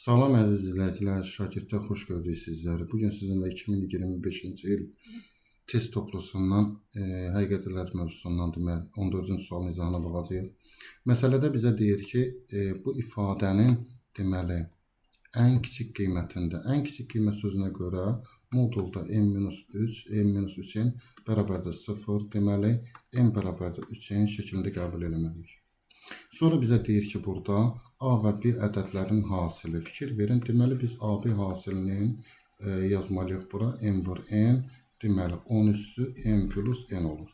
Salam əziz izləyicilər, şagirdlər, xoş gördük sizləri. Bu gün sizinlə 2025-ci il test toplusundan həqiqətlər mövzusundan deməli 14-cü sualın izahına baxacağıq. Məsələdə bizə deyir ki, bu ifadənin deməli ən kiçik qiymətində, ən kiçik qiymət sözünə görə modulda m-3, m-3-ün bərabərdir 0, deməli m bərabərdir 3-ün şəklində qəbul eləməliyik. Sonra bizə deyir ki, burada A və B ədədlərinin hasili. Fikir verin, deməli biz AB hasilinin yazmalıyıq bura. M vur N, deməli 10 üssü M plus N olur.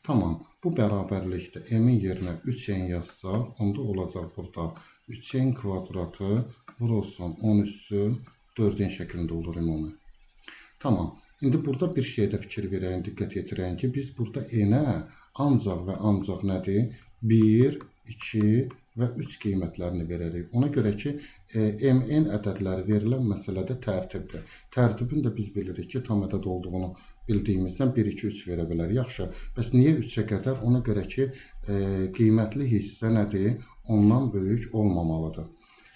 Tamam, bu bərabərlikdə M-in yerinə 3N yazsaq, onda olacaq burada 3N kvadratı vurulsun 10 üssü 4N şəklində olur ümumi. Tamam. İndi burada bir şeyə də fikir verəyin, diqqət yetirəyin ki, biz burada n-ə ancaq və ancaq nədir? 1, 2 və 3 qiymətlərini verərik. Ona görə ki, m, n ədədləri verilən məsələdə tərtibdir. Tərtibin də biz bilirik ki, tam ədəd olduğunu bildiyimizdən 1, 2, 3 verə bilər. Yaxşı, bəs niyə 3-ə qədər? Ona görə ki, qiymətli hissə nədir? Ondan böyük olmamalıdır.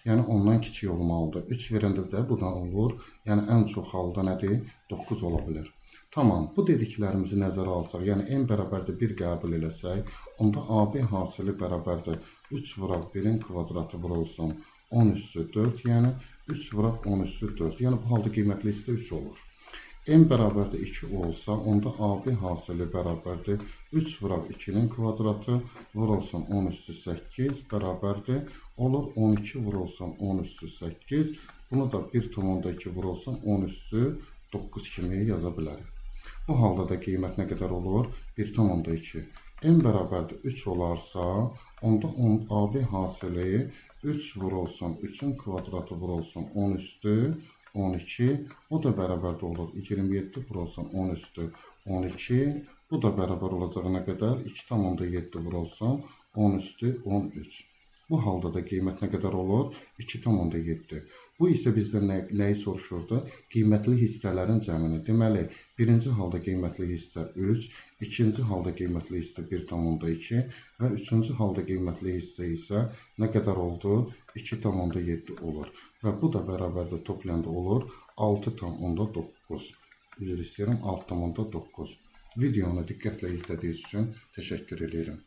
Yəni ondan kiçik olmalıdır. 3 verəndə də bu da olur. Yəni ən çox halda nədir? 9 ola bilər. Tamam, bu dediklərimizi nəzərə alsaq, yəni n bərabərdir 1 qəbul eləsək, onda AB hasili bərabərdir 3 vuraq 1-in kvadratı vurulsun 10 üssü 4, yəni 3 vuraq 10 üssü 4. Yəni bu halda qiymətli hissə 3 olur. M bərabərdir 2 olsa, onda AB hasili bərabərdir 3 vuraq 2-nin kvadratı vurulsun 10 üssü 8 bərabərdir. Olur 12 vurulsun 10 üssü 8. Bunu da 1,2 vurulsun 10 üssü 9 kimi yaza bilərik. Bu halda da qiymət nə qədər olur? 1,2. M bərabərdir 3 olarsa, onda AB hasili 3 vurulsun 3-ün kvadratı vurulsun 10 üstü 12. O da bərabərdir olur 27 vurulsun 10 üstü 12. Bu da bərabər olacağına qədər 2,7 vurulsun 10 üstü 13. Bu halda da qiymət nə qədər olur? 2,7. Bu isə bizdən nəyi soruşurdu? Qiymətli hissələrin cəmini. Deməli, birinci halda qiymətli hissə 3, ikinci halda qiymətli hissə 1,2 və üçüncü halda qiymətli hissə isə nə qədər oldu? 2,7 olur. Və bu da bərabərdə toplayanda olur 6,9. Üzr istəyirəm, 6,9. Videonu diqqətlə izlədiyiniz üçün təşəkkür edirəm.